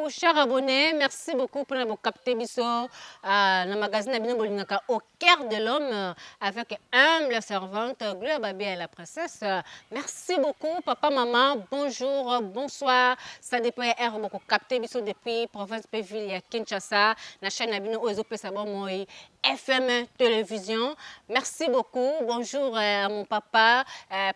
beaucoup, chers abonnés. Merci beaucoup pour avoir capté biso na magazine na bino bolingaka au cœur de l'homme avec humble servante Gloria Babia la princesse. Merci beaucoup papa, maman. Bonjour, bonsoir. Ça dépend ya heure boko capté biso depuis province pe ville ya Kinshasa na chaîne na bino oyo ezopesa bomoi FM Télévision. Merci beaucoup. Bonjour à mon papa,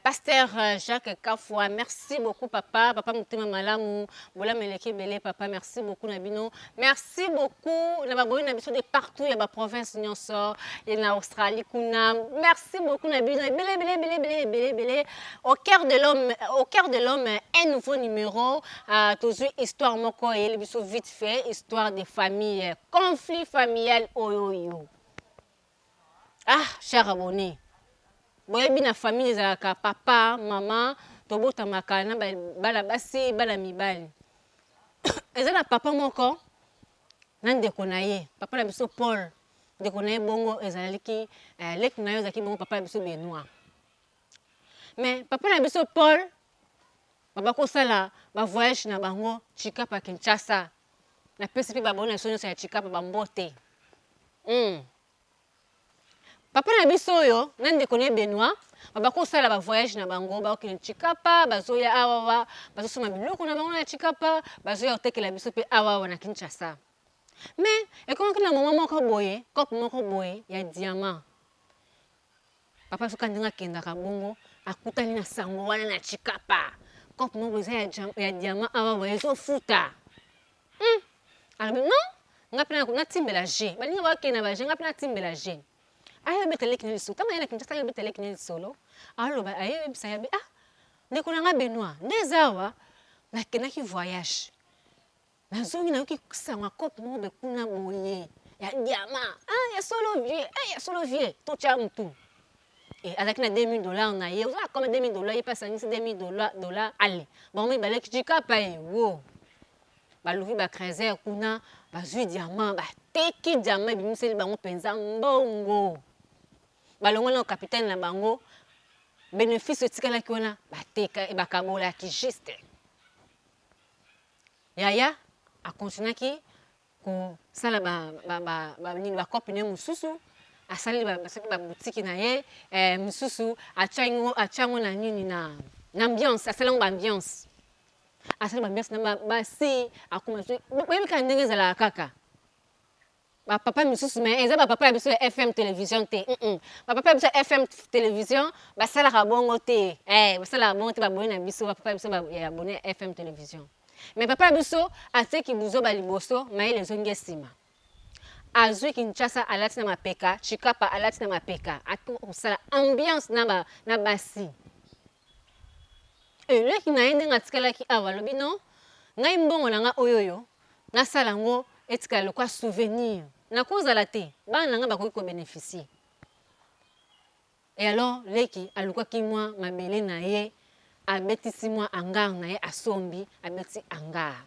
pasteur Jacques Kafwa. Merci beaucoup, papa. Papa motema malamu. Bola meleke bele, papa. Merci beaucoup, na bino. Merci beaucoup. Na baboyi na biso de partout, ya ba province nyonso, et na Australie kuna. Merci beaucoup, na bino. Bele, bele, bele, bele, bele, bele. Au cœur de l'homme, au cœur de l'homme, un nouveau numéro. Tozui histoire moko et biso vite fait, histoire des familles, conflit familial oyoyo. Ah, cher abonné. Boyebi na famille ezalaka papa, mama, tobotamaka na bana basi, bana mibali. Eza na papa moko na ndeko na ye, papa na biso Paul, ndeko na ye bongo ezalaki leki na ye ezalaki bongo papa na biso Benoît. Mais papa na biso Paul baba kosala ba voyage na bango Tshikapa Kinshasa. Napesi mpe baboni na biso nyonso ya Tshikapa bambote. Papa na biso oyo na ndeko na ye Benoît baba kosala ba voyage na bango, bakokende Tshikapa, bazoya awawa, bazosomba biloko na bango na Tshikapa, bazoya kotekela biso mpe awawa na Kinshasa. Mais ekomaki na moment moko boye, cope moko boye ya diamant. Papa soki ndenge akendaka bongo, akutani na sango wana na Tshikapa. Cope moko eza ya diamant awawa ezofuta. Alobi non, nga mpe natimbela g balinga bakende na ba g, nga mpe natimbela g. Ayebeta leki na lisolo ntango aye na Kinshasa, ayebeta leki na lisolo, aloba, ayebisa ye: "Ah, ndeko na nga Benoît, nde eza awa nakendaki voyage, nazongi, nayoki sango ya cope moko be kuna boye ya diamant." "Ah, ya solo vieux? Eh, ya solo vieux, totya mutu." E azalaki na 2000 $ na ye, oza koma 2000 $, ye mpe asangisi 2000 $. Ale, bango mibale Tshikapa ye wo, baluki ba creuseurs kuna, bazwi diamant, bateki diamant, ebimiseli bango mpenza mbongo. Balongoli na capitaine na bango, bénéfice etikalaki wana, bateka, bakabolaki juste. Yaya akontinuaki kosala nini, bakope ne mosusu asali, basoki babutiki na ye mosusu, atia yango na nini, na ambiance, asali yango ba ambiance, asali ba ambiance na basi, akoma. Boyebi kaka ndenge ezalaka kaka bapapa misusu, mais eza bapapa ya biso ya FM Télévision te. Bapapa ya biso ya FM Télévision basalaka bongo te, basalaka bongo te. Baboye na biso, bapapa ya biso ya abonné ya FM Télévision. Mais papa ya biso ateki buzoba liboso, mayele ezongi nsima. Azwi Kinshasa alati na mapeka, Tshikapa alati na mapeka, akosala ambiance na basi. Eleki na ye ndenge atikalaki awa, alobi: "Non, ngai mbongo na nga oyo oyo nasala yango etikala lokwa souvenir, nakozala te, bana na ngai bakoki ko bénéficier." Et alors leki alukaki mwa mabele na ye, abetisi mwa hangar na ye, asombi, abeti hangar,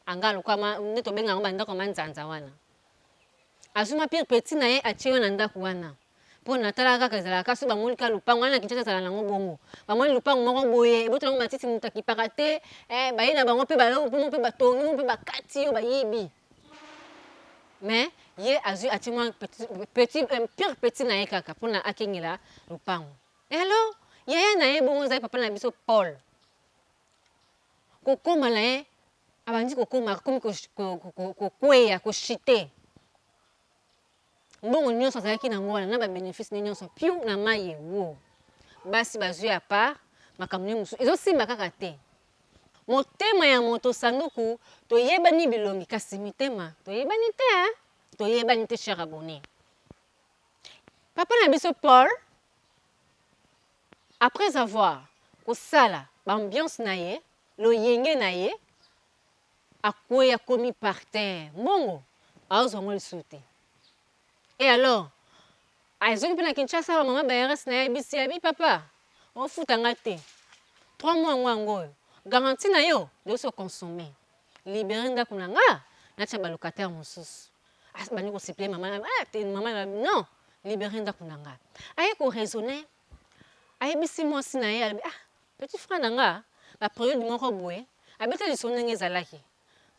hangar lokwa nde tobenga yango bandako ya manzanza wana. Azwi mwa pire petit na ye, atie yo na ndako wana mpo na tala kaka ezalaka so bamoni kaka lupango wana na Kinshasa, ezala nango bongo, bamoni lupango moko boye ebotela yango matiti, moto akipaka te, baye na bango mpe mpe batongi mo mpe bakati yo, bayibi. Mais ye azwi, atie mwa petit, pire petit na ye kaka mpona akengela lupango. Et alors yaya na ye bongo ezali papa na biso Paul, kokóma na ye, abandi kokóma, akomi kokweya, ko chuter. Mbongo nyonso azalaki nango wana na ba bénéfice ne nyonso piu na mai ewo. Basi bazwi ya part, makambo ne mosusu ezosimba kaka te. Motema ya moto sanduku, toyebani bilongi kasi mitema toyebani te, hein? Toyebani te. Cher abonné, papa na biso Paul, après avoir kosala ba ambiance na ye, loyenge na ye, akwei, akomi par terre, mbongo azwa yango lisusu te. Et alors azongi mpe na Kinshasa, bamama bayeresi na ye, ayebisi abi: "Papa, ofuta nga te 3 mois, yango yango oyo garantie na yo nyonso o consommer, libérer ndako na nga, natia ba locataire mosusu." Bandi ko supplier mama, ah, te mama, non, libérer ndako na nga. Aye ko raisonner, ayebisi mwasi na ye, alobi: "Ah, petit frère na nga, ba période moko boye abeta lisolo ndenge ezalaki."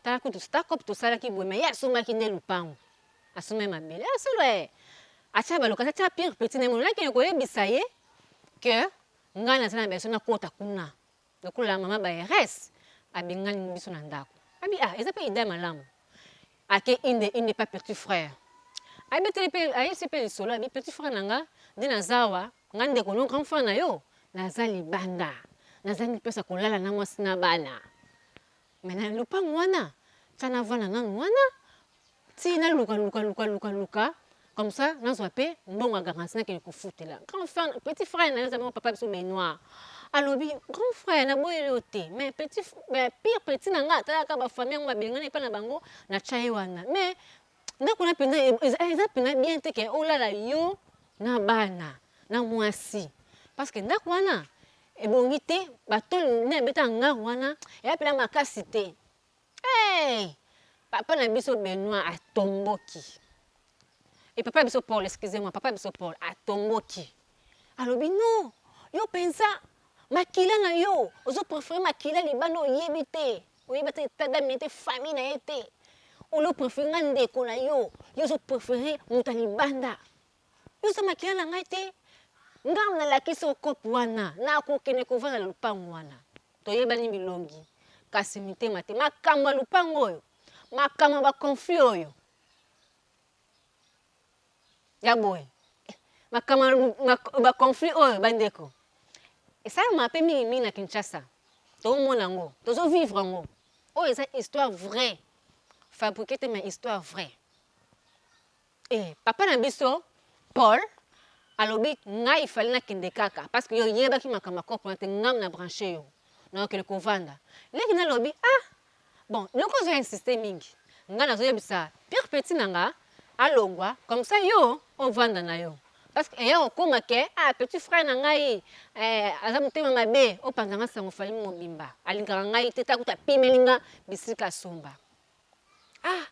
Tala kutu starcop tosalaki boye mais ye asombaki nde lupangu. Asombaki mabele. Ya solo eh. Atia ba location, atia pire petit na ye molo. Nakende koyebisa ye que ngai naza na besoin nakota kuna. Lokola mama bairesse abengani biso na ndako. Abi ah eza pe idee ya malamu. Ake inde inde pa petit frère. Abeteli pe ayebisi pe lisolo abi petit frère na nga nde naza awa nga ndeko no grand frère na yo naza libanda. Nazangi place ya kolala na mwasi na bana. Mais na lopango wana tia navanda nanu wana ti naluka luka luka luka luka comme ça nazwa pe mbongo ya garantie nakende kofutela grand frère petit frère na ye aza bongo papa biso Benoit alobi grand frère naboyeli yo te mais petit mais pire petit na nga atalaka ba famille yango babengani epai na bango natia ye wana mais ndako na mpenza eza mpenza bien te ke olala yo na bana na mwasi parce que ndako wana Ebongi te ba tole nde abeta hangar wana eya pena makasi te hey! Papa na biso Benoit atomboki et papa na biso Paul excusez moi papa na biso Paul atomboki alobi non yo penza makila na yo ozo prefere makila libanda oyebi te oyebi ata etat d'ame te famille na ye te olo prefere nga ndeko na yo yo ozo prefere moto ya libanda Yo oza makila na ngai te. Nga nalakisi yo coop wana, nakokende kovanda na lupangu wana. Toyebani bilongi, kasi mitema te. Makambo ya lupangu oyo, makambo ya ba conflits oyo ya boye, makambo ya ba conflits oyo bandeko, esalemaka pe mingi mingi na Kinshasa. Tozomona yango, tozo vivre yango. Oyo eza histoire vraie, fabriquer te mais histoire vraie. Eh papa na biso Paul alobi ngai il fallait nakende kaka parce que yo oyebaki makambo ya coop wana te ngam na branche yo nakokende kovanda leki na alobi ah bon loko ozo insister mingi ngai nazoyebisa pire petit na nga alongwa comme ça yo ovanda na yo parce que eya kokoma ke ah petit frère na ngai eh, aza motema mabe opanza nga sango fali mobimba alingaka ngai te ta kutu apimeli nga bisika asomba. Ah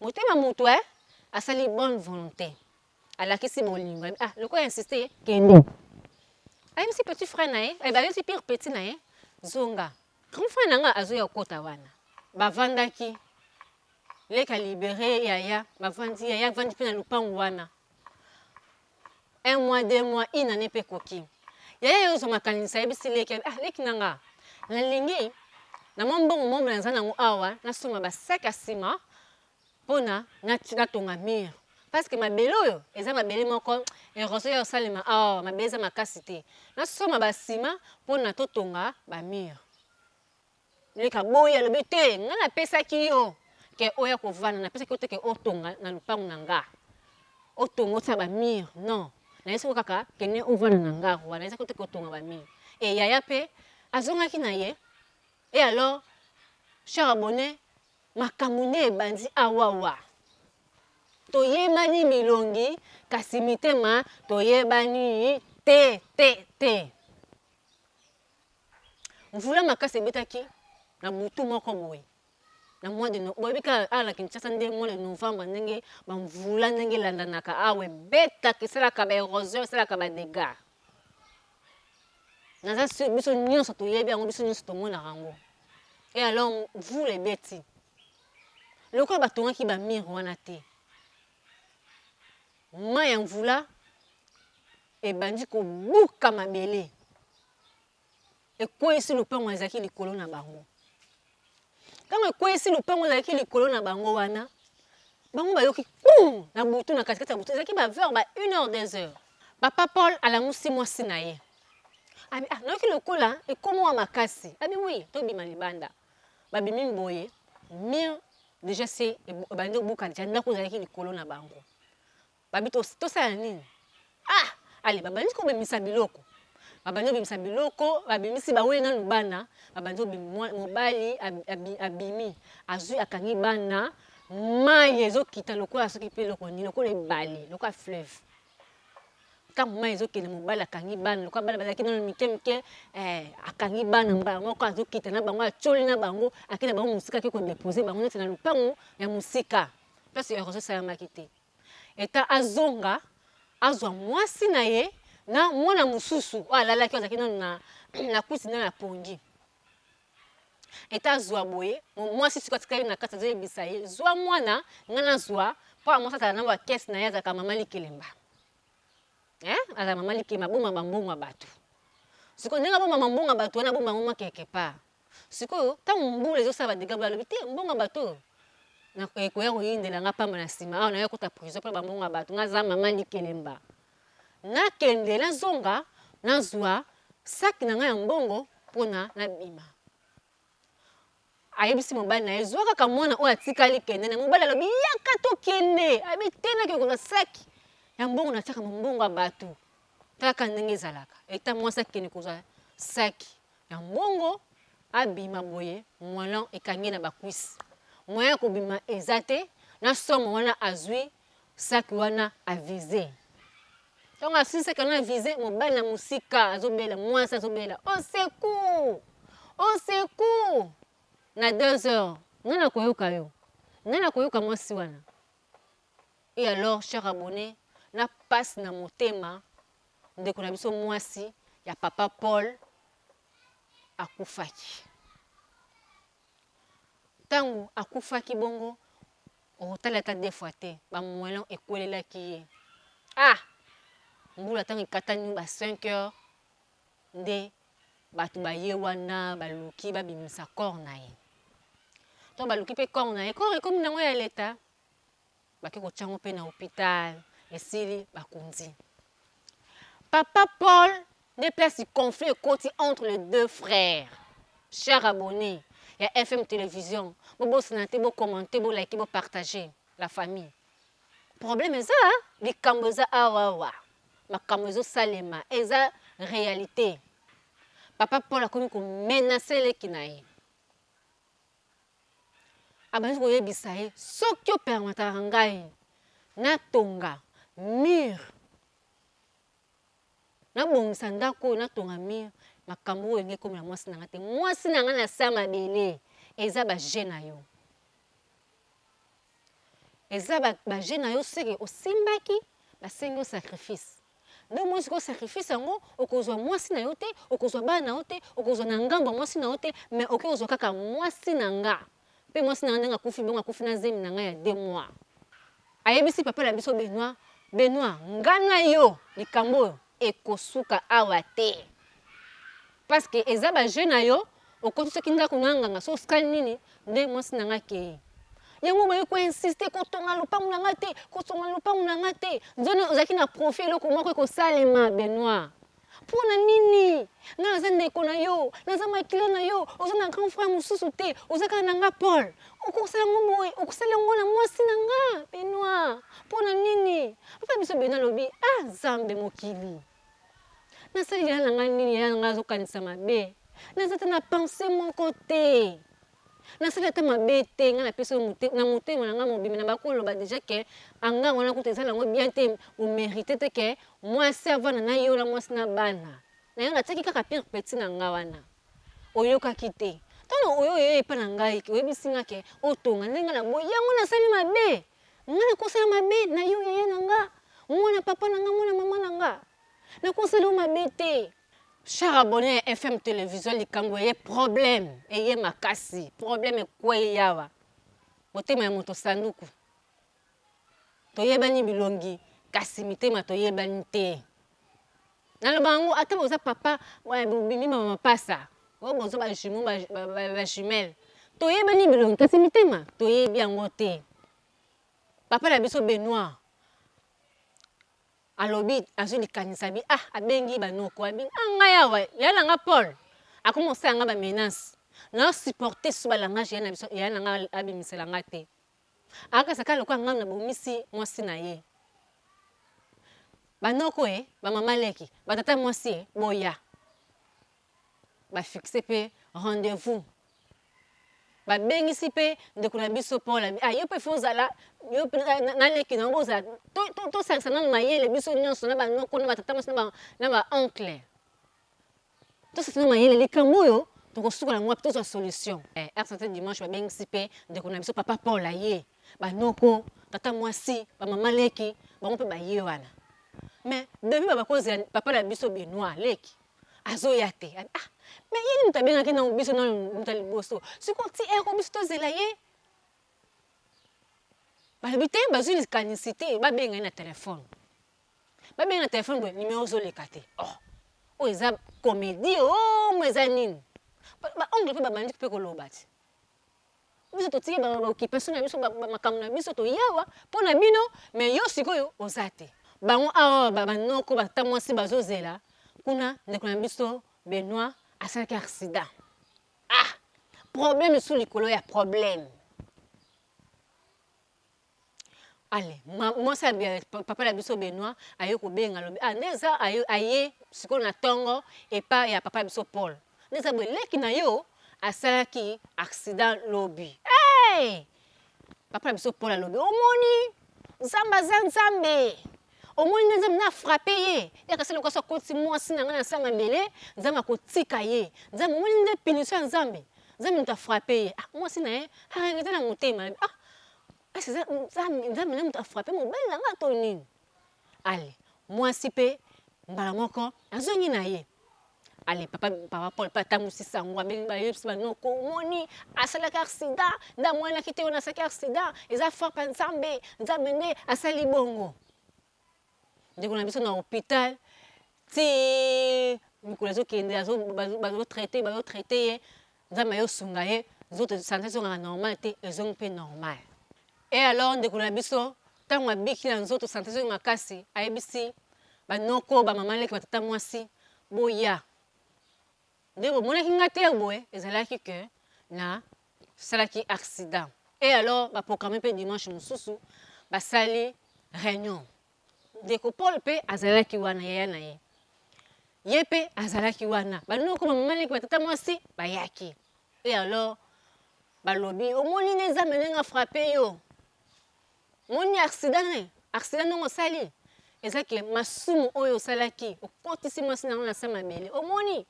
motema mutu eh asali bonne volonte alakisi bolingo ah lokola insiste kende ayebisi petit frère na ye eh, bayebisi pire petit na ye zonga grand frère na nga azoya kokota wana bavandaki leka libere yaya bavandi yaya avandi mpe na lupangu wana Un mois, deux mois, une annee pe ekoki. Yaya ye ozwa makanisi ayebisi leki ah leki na nga nalingi na mwa mbongo moko naza nango awa nasomba ba sac ya ciment pona natonga mur parce que mabele oyo eza mabele moko erosion ya kosalema awa mabele eza makasi te nasomba ba ciment pona totonga ba mur. Leki aboyi alobi te nga napesaki yo ke oya kovanda napesaki yo te ke otonga na lupangu na nga otonga otia ba mur non nayebisaki yo kaka kende ovanda na nga wana nayebisaki yo te ke otonga ba mur et yaya pe azongaki na ye et alors cher abonne makambo nde ebandi awawa toyebani bilongi kasi mitema toyebani te te te. Mvula makasi ebetaki na butu moko boye na mois de boyebi kaka awa na Kinshasa nde mois de novembre ndenge ba mvula ndenge elandanaka awa ebetaka esalaka ba erosion esalaka ba degats naza sur biso nyonso toyebi yango biso nyonso tomonaka yango et alors mvula ebeti lokola batongaki ba mur wana te mayi ya mvula ebandi kobuka mabele Ekweyisi lopango ezalaki likolo na bango. Ntango ekweyisi lopango ezalaki likolo na bango wana, bango bayoki kuu na butu, na katikati ya butu, ezalaki ba vers ba 1 heure 2 heures. Papa Paul alamusi mwasi na ye. Abi ah, nayoki lokola ekomi wa makasi. Abi oui, tobima libanda. Babimi boye, mur deja se ebandi kobuka deja ndako ezalaki likolo na bango. Babi tosala nini? Ah! Allez, babandi kobimisa biloko. Babandi kobimisa biloko, babimisi baweli nanu bana, babandi kobima mobali abimi, azui akangi bana, mayi ezokita lokola soki pe eloko nini, lokola ebale, lokola fleuve. Tango mayi ezokende mobali akangi bana, lokola bana bazalaki nanu mike mike, eh, akangi bana mbala moko azokita na bango, atioli na bango, ake na bango mosika, ake ko deposer bango neti na lupangu ya mosika. Place erosion esalamaki te. Eta azonga azwa mwasi na ye na mwana mosusu oyo alalaki azalaki nanu na, na kwiti nanu ya pongi. Eta azua boye mwasi sikoyo atikali na kati azoyebisa ye zua mwana nga nazua po mwasi azala na ba caisse na ye azalaka mama likelemba eh azala mama likelemba aboma ba mbongo ya batu sikoyo ndenge aboma ba mbongo ya batu wana aboma yango mwa quelque part sikoyo tango mbula ezosala ba degats boye alobi te mbongo ya batu oyo ekoya koyindela nga pamba na sima awa naye kota prison pona ba mbongo ya batu nga aza mama likelemba nakende nazonga nazua sac na nga ya mbongo pona nabima. Ayebisi mobali na ye zua kaka mwana oyo atikali kende na ye. Mobali alobi yaka tokende, alobi te nakende kozua sac ya mbongo natiaka mbongo ya batu. Tala kaka ndenge ezalaka eta mwasi akende kozua sac ya mbongo abima boye moellon ekangi ye na ba cuisse moyen ya kobima eza te na somo wana azui sac wana a vise tango asili sac wana a vise mobali na musika azobela mwasi azobela au secours au secours na 2 heures nani akoyoka yo nani akoyoka mwasi wana et alors cher abonne na pasi na motema ndeko na biso mwasi ya papa Paul akufaki Tangu akufaki bongo okotala ata deux fois te ba moellons ekwelelaki ye ah mbula tango ekatani ba 5 heures nde batu baye wana baluki babimisa corps na ye tango baluki pe corps na ye corps ekomi nango ya l'etat bake kotia yango pe na hopital esili bakundi papa Paul nde place conflit ekoti entre les deux frères chers abonnes ya FM television bobosana te bo commenter bo liker bo partager la famille problème eza likambo eza awa awa makambo ezosalema eza realite papa Paul akomi ko menacer leki na ye Abandi koyebisa ye, soki o permetaka ngai natonga mur, nabongisa ndako oyo, natonga mur, makambo oyo elingi ekomela mwasi na ngai te. Mwasi na ngai na se ya mabele, eza ba jeux na yo. Eza ba jeux na yo ce que osimbaki, basengi yo sacrifice. Nde omoni sikoyo sacrifice yango okozua mwasi na yo te, okozua bana na yo te, okozua na ngambo ya mwasi na yo te, mais okoki kozua kaka mwasi na nga. Pe mwasi na nga ndenge akufi bongo akufi na zemi na nga ya deux mois. Ayebisi papa na biso Benoit, Benoit nga na yo likambo oyo ekosuka awa te. Parce que eza ba jeux na yo, okoti soki ndaku na nganga soki osali nini nde mwasi na nga akeyi. Yango obaye ko insister kotonga lopangu na nga te, kotonga lopangu na nga te. Nzoni ozalaki na profit eloko moko ekosalema Benoit. Pona nini? Nga naza ndeko na yo, naza makila na yo, oza na grand frère mosusu te, oza kaka na nga Paul. Okosala yango boye, okosala yango na mwasi na nga Benoit. Pona nini? Papa biso Benoit alobi, ah Nzambe mokili. Nasali yaya na nga nini? Yaya na nga azokanisa mabe. Naza ata na pensee moko te. Nasali ata mabe te. Nga napesi yo na motema na nga mobimba na bako loba dejà que hangar wana kutu eza nango bien te, o merite te que mwasi avanda na yo na mwasi na bana. Na yo natiaki kaka pire petit na nga wana. Oyokaki te. Tango oye oye epa na ngai oyebisi nga que otonga nde nga naboyi yango nasali mabe. Nga nakosala mabe na yo yaya na nga, mwana papa na nga, mwana mama na nga. Nakosala yo mabe te. Cher abonne ya FM television likambo eye problème eye makasi problème ekweyi awa motema ya moto sanduku toyebani bilongi kasi mitema toyebani te naloba yango ata boza papa bobimi ba mapasa oyo boza ba jumeau ba jumelle toyebani bilongi kasi mitema toyebi yango te papa na biso Benoit alobi azwi likanisi abi ah abengi ba noko abi ah ngai awa ya na nga Paul akomi kosala nga ba menace na supporter su ba langage ya na biso ya na nga abimisela nga te akasa kaka lokola ngai nabomisi mwasi na ye ba noko e ba mama leki ba tata mwasi e boya ba fixe pe rendez-vous babengisi pe ndeko na biso Paul abi ah yo pe faut ozala yo pe na leki na yo bozala tosangisa nanu mayele biso nyonso na banoko na batata mwasi na ba oncle tosangisa nanu mayele likambo oyo tokosuka nango wapi tozwa solution eh, RCT dimanche babengisi pe ndeko na biso papa Paul aye banoko tata mwasi bamama leki bango mpe baye wana mais depuis babakozela papa na biso Benoit leki azoya te ah. Mais ye nde moto abengaki nanu biso nanu moto ya liboso. Sikoyo ti heure oyo biso tozela ye? Balobi te bazwi likanisi te babenga ye na telephone. Babenga na telephone boye numero ezoleka te. Oh! Oyo eza comedie oh mo eza nini? Ba oncle pe babandi pe koloba ti. Biso totiki ba occupation na biso ba makambo na biso toye awa po na bino mais yo sikoyo oza te. Bango awa ba noko ba tata mwasi bazozela kuna ndeko na biso Benoit asalaki accident. Ah! Problème lisusu likolo ya problème. Allez, mwasi ya papa na biso Benoit aye kobenga alobi ah nde eza aye sikoyo na tongo epa ya papa na biso Paul. Nde eza boye leki na yo asalaki accident lobi. Hey! Papa na biso Paul alobi omoni Nzambe aza Nzambe. Omoni nde Nzambe na frappe ye. Yaka sala lokola akotisi mwasi na ngai na se ya mabele, Nzambe akotika ye. Nzambe omoni nde punition ya Nzambe. Nzambe moto a frappe ye. Ah mwasi na ye a regrette na motema alobi ah est-ce eza Nzambe Nzambe nde moto a frappe mobali na nga to nini? Allez mwasi pe mbala moko azongi na ye. Allez papa papa Paul pe atambwisi sango abengi bayebisi ba noko omoni asalaki accident nde amonanaki te wana asalaki accident eza frappe ya Nzambe, Nzambe nde asali bongo. Ndeko na biso na hopital ti mikolo ezo kende bazo traite bazo traite ye nzambe ayo sunga ye nzoto sante ezongaka normal te ezongi pe normal et alors ndeko na biso tango abiki na nzoto sante ezongi makasi ayebisi ba noko ba mama leki ba tata mwasi boya Nde bomonaki nga te boye ezalaki que na salaki accident et alors ba programme pe dimanche mosusu basali reunion ndeko Paul pe azalaki wana yaya na ye ye pe azalaki wana ba noko ba mama leki ba tata mwasi bayaki et alors balobi omoni nde Nzambe ndenge a frappe yo Omoni accident ne accident ndenge osali eza ke masumu oyo osalaki okotisi mwasi na yo na se mabele omoni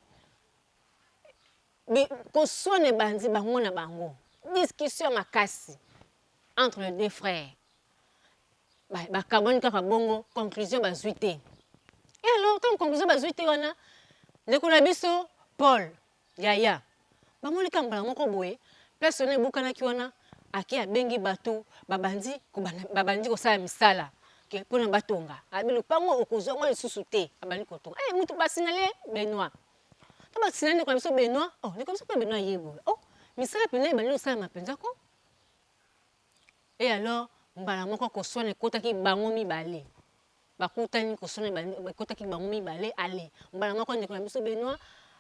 koswana ebandi bango na bango discussion ya makasi entre les deux frères bakabwani kaka bongo conclusion bazwi te et alors ntango conclusion bazwi te wana ndeko na biso Paul Yaya, bamoni kaka mbala moko boye place wana ebukanaki wana ake abengi batu babandi babandi kosala misala ke pona batonga abi lopango okozwa yango lisusu te abandi kotonga eh mutu ba signale Benoit to ba signale ndeko na biso Benoit oh ndeko na biso pe Benoit aye boye oh misala penza ebandi kosalama penza ko et alors mbala moko koswana ekotaki bango mibale Bakutani koswana ekotaki bango mibale aller mbala moko ndeko na biso Benoit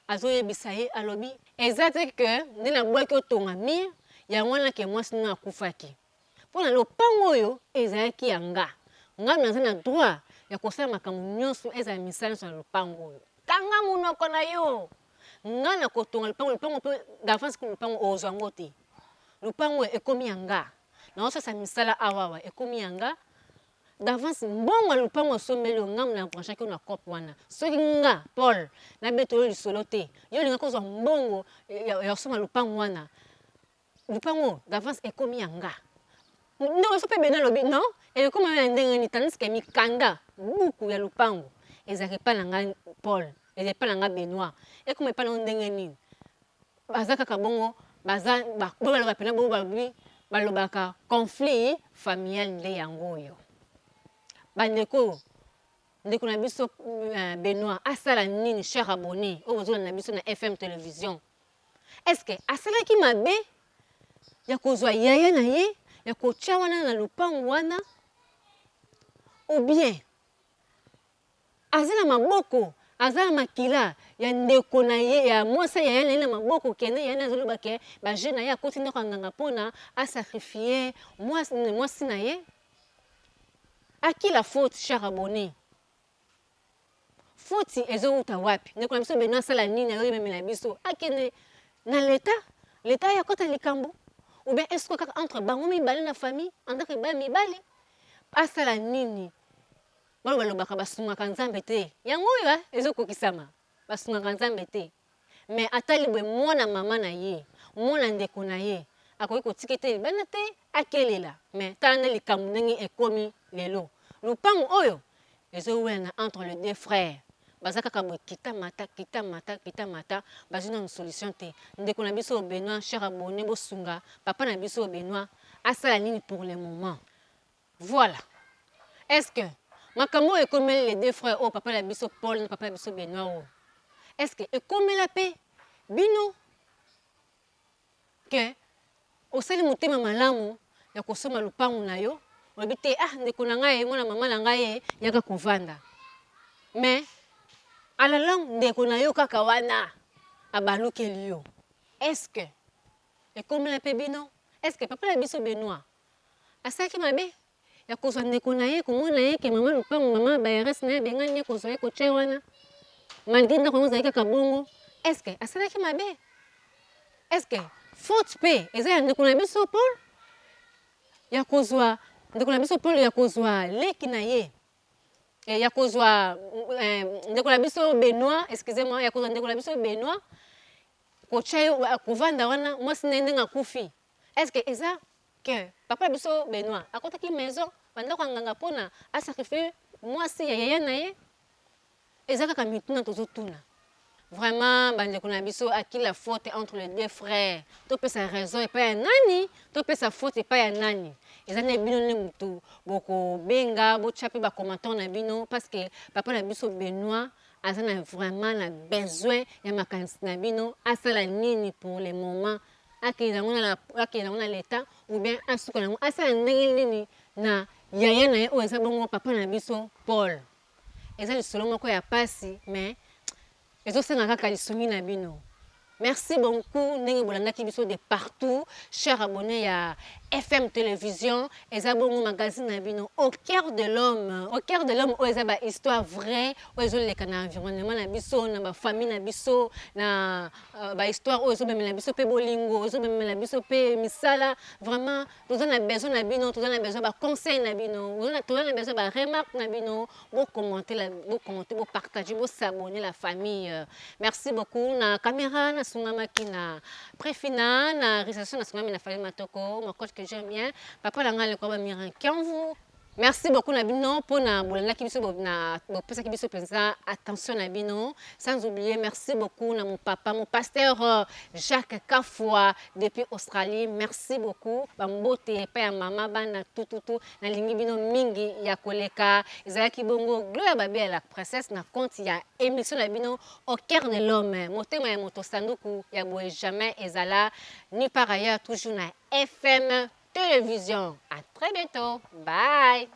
azoyebisa ye alobi eza te que nde naboyaki otonga mur yango wana que mwasi no akufaki pona lopango oyo ezalaki ya nga nga naza na droit ya kosala makambo nionso ezala misala nionso na lopango oyo kanga monoko na yo nga nakotonga lopango lopango pe d'avance lopango okozwa yango te lopango oyo ekomi ya nga nazosasa misala awa awa ekomi ya nga D'avance mbongo ya lupangu osombeli yo nga na branchaki yo na coop wana soki nga Paul na betelo yo lisolo te yo olingaki ozwa mbongo ya kosomba lupangu wana lupangu d'avance ekomi ya nga ndeko biso pe Benoit alobi non ekoma yo ya ndenge nini tandis que mikanda buku ya lupangu ezalaka epai na nga Paul ezalaka epai na nga Benoit ekoma epai na yo ndenge nini Baza kaka bongo baza baloba pena bongo balobi balobaka conflit familial nde yango oyo ba ndeko ndeko na biso Benoit asala nini cher abonne oyo bozolanda biso na FM television est ce que asalaki mabe ya kozwa yaya na ye ya kotia wana na lopango wana ou bien Aza na maboko aza na makila ya ndeko na ye ya mwasi ya yaya na ye na maboko kende yaya na ye azoloba ke ba jeux na ye akoti ndako ya nganga pona a sacrifier mwasi na ye a qui la faute cher abonne faute ezowuta wapi ndeko na biso Benoit asala nini ayo memela biso akende na l'etat l'etat aya kota likambo ou bien est-ce que kaka entre bango mibale na famille en tant que bana mibali asala nini Oyo balobaka basungaka nzambe te yango oyo ezo kokisama basungaka nzambe te mais atali boye mwana maman na ye mwana ndeko na ye akoki kotika ete libanda te akelela mais tala nde likambo ndenge ekomi lelo lupangu oyo ezo welana entre les deux frères. Baza kaka boye kita mata, kita mata, kita mata, bazwi nanu solution te. Ndeko na biso Benoit, cher abonne, bosunga papa na biso Benoit asala nini pour le moment? Voilà. Est-ce que makambo oyo ekomeli les deux frères oyo, papa na biso Paul na papa na biso Benoit oyo, est-ce que ekomela mpe bino ke osali motema malamu ya kosomba lupangu na yo, olobi te, ah, ndeko na ngai, mwana mama na ngai ye, yaka kovanda, mais à la longue ndeko na yo kaka wana abalukeli yo? Est-ce que ekomela mpe bino? Est-ce que papa na biso Benoit asalaki mabe ya kozwa ndeko na ye, komona ye ke mama lupangu, mama baillesse na ye abengani ye, kozwa ye kotia wana malgré ndako yango ezalaki kaka bongo? Est ce que asalaki mabe? Est ce que faute mpe eza ya ndeko na biso Paul ya kozwa ndeko na biso Paul, ya kozwa leki na ye, ya kozwa ndeko na biso Benoit, excusez moi, ya kozwa ndeko na biso Benoit, kotia ye kovanda wana, mwasi na ye ndenge akufi? Est ce que eza ke papa na biso Benoit akotaki maison, bandako ya nganga, mpona asacrifie mwasi ya yaya na ye? Eza kaka mituna tozotuna. Vraiment, bandeko na biso, à qui la faute entre les deux frères? Topesa raison epai ya nani? Topesa faute epai ya nani? Eza nde bino nde motu bokobenga, botya mpe bacommentaire na bino, parce que papa na biso Benoit aza na vraiment na besoin ya makanisi na bino. Asala nini pour le moment? Akende yango na leta ou bien asuka yango? Asala ndenge nini na yaya na ye oyo eza bongo papa na biso Paul? Eza lisolo moko ya pasi, mais ezosenga kaka lisungi na bino. Merci beaucoup ndenge bolandaki biso de partout, cher abonné ya FM Télévision. Eza bongo magazine na bino Au cœur de l'homme. Au cœur de l'homme oyo eza ba histoire vraie oyo ezoleka na environnement na biso, na bafamille na biso, na bahistoire oyo ezomemela biso mpe bolingo, ezomemela biso mpe misala. Vraiment, toza na besoin na bino, toza na besoin baconseil na bino, toza na besoin baremarque na bino. Bocommenter, bocommenter, bopartager, bos'abonner, la famille. Merci beaucoup. Na caméra nasungamaki na Préfina, na réalisation nasungami na Fali Matoko, mon coach que j'aime bien, papa na ngai lekwa bamirin Kianvu. Merci beaucoup na bino mpona bolandaki biso, na bopesaki biso mpenza attention na bino. Sans oublier, merci beaucoup na mon papa, mon pasteur Jacques Kafua depuis Australie. Merci beaucoup. Bambote epai ya mama, bana, tututu, nalingi bino mingi ya koleka. Ezalaki bongo Gloria Babe ya la princesse na compte ya émission na bino Au cœur de l'homme. Motema ya moto sanduku ya boye jamais ezala nulle part ailleurs, toujours na FM Télévision. À très bientôt, bye.